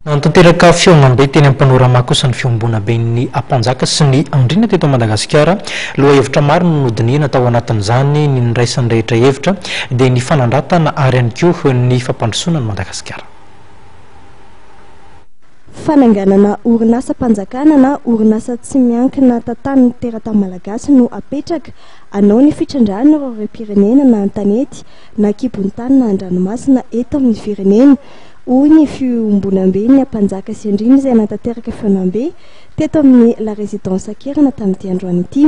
Nanatanteraka fihaonambe teny amin'ny Panorama kosa ny Fiombonamben'ny Ampanjaka sy ny Andriana teto Madagasikara. Lohahevitra maro no nodinihina tao anatin'izany, ny niraisan'ny rehetra hevitra dia ny fanandratana ary ihany koa ny fampandrosoana an'i Madagasikara. Fananganana orinasam-panjakana na orinasa tsy miankina tantanin'ny teratany malagasy no apetraka hanao ny fitrandrahana ireo harem-pirenena na an-tanety na an-kibon-tany na an-dranomasina eto amin'ny firenena. hoy ny fiombonamben'ny Ampanjaka sy Andriana izay nanatanteraka fihaonambe teto amin'ny La Résidence Ankerana tamin'ity androany ity.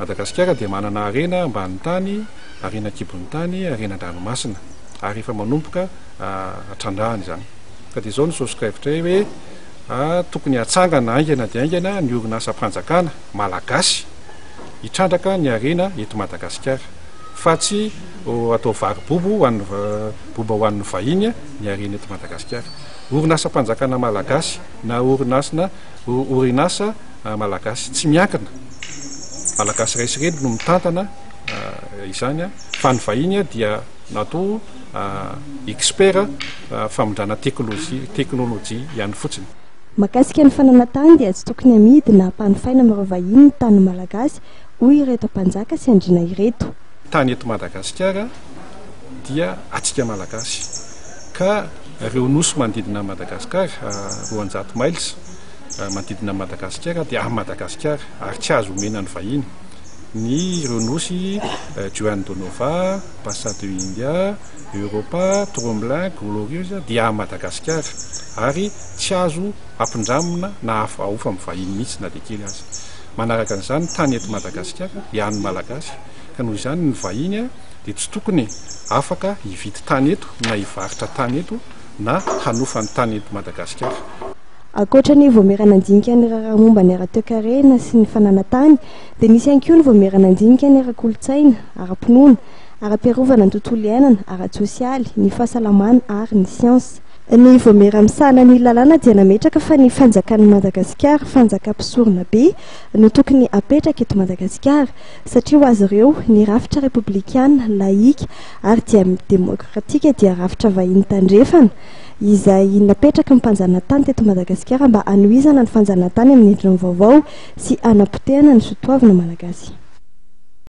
Madagasikara dia manana harena ambanin'ny tany, harena an-kibon'ny tany, harena an-dranomasina ary efa manomboka trandrahana izany. Ka dia izao no soso-kevitray hoe tokony hatsangana haingana dia haingana ny orinasam-panjakana malagasy hitrandraka ny harena eto Madagasikara fa tsy atao vary bobo ho an'ny boba ho an'ny vahiny ny harena eto Madagasikara. Orinasam-panjakana malagasy na orinasina orinasa malagasy tsy miankina, malagasy ray sy reny no mitantana izany fa ny vahiny dia natao expert famindrana teknolojia teknolojia ihany fotsiny. Mahakasika ny fananantany dia tsy tokony amidy na ampanofaina amin'ireo vahiny ny tany malagasy hoy ireto mpanjaka sy andriana ireto. Tany eto Madagasikara dia antsika Malagasy ka ireo nosy manodidina an'i Madagasikara, 200 miles manodidina an'i Madagasikara dia an'i Madagasikara ary tsy azo omena ny vahiny. Ny ireo nosy Juan de Nova, Bassa de India, Europa, Tromelin, Glorieuse dia an'i Madagasikara ary tsy azo ampindramina na ahofa amin'ny vahiny mihitsy na dia kely aza. Manaraka an'izany ny tany eto Madagasikara dia an'ny Malagasy ka noho izany ny vahiny dia tsy tokony afaka hividy tany eto na hivarotra tany eto na hanofa ny tany eto Madagasikara. Ankoatra ny vaomiera nandinika ny raharaha momba ny ara-toekarena sy ny fananantany dia nisy ihany koa ny vaomiera nandinika ny ara-kolontsaina, ara-pinoana, ara-piarovana ny tontolo iainana, ara-tsosialy, ny fahasalamana ary ny siansa. Ny vaomiera misahana ny lalàna dia nametraka fa ny fanjakan'i Madagasikara, fanjakam-pisorona be, no tokony hapetraka eto Madagasikara. Satria ho azy ireo, ny rafitra repoblikana, laika ary dia demokratika dia rafitra vahiny tandrefana, izay napetraky ny mpanjanatany teto Madagasikara mba hanohizana ny fanjanatany amin'ny endriny vaovao sy hanapotehana ny soatoavina malagasy.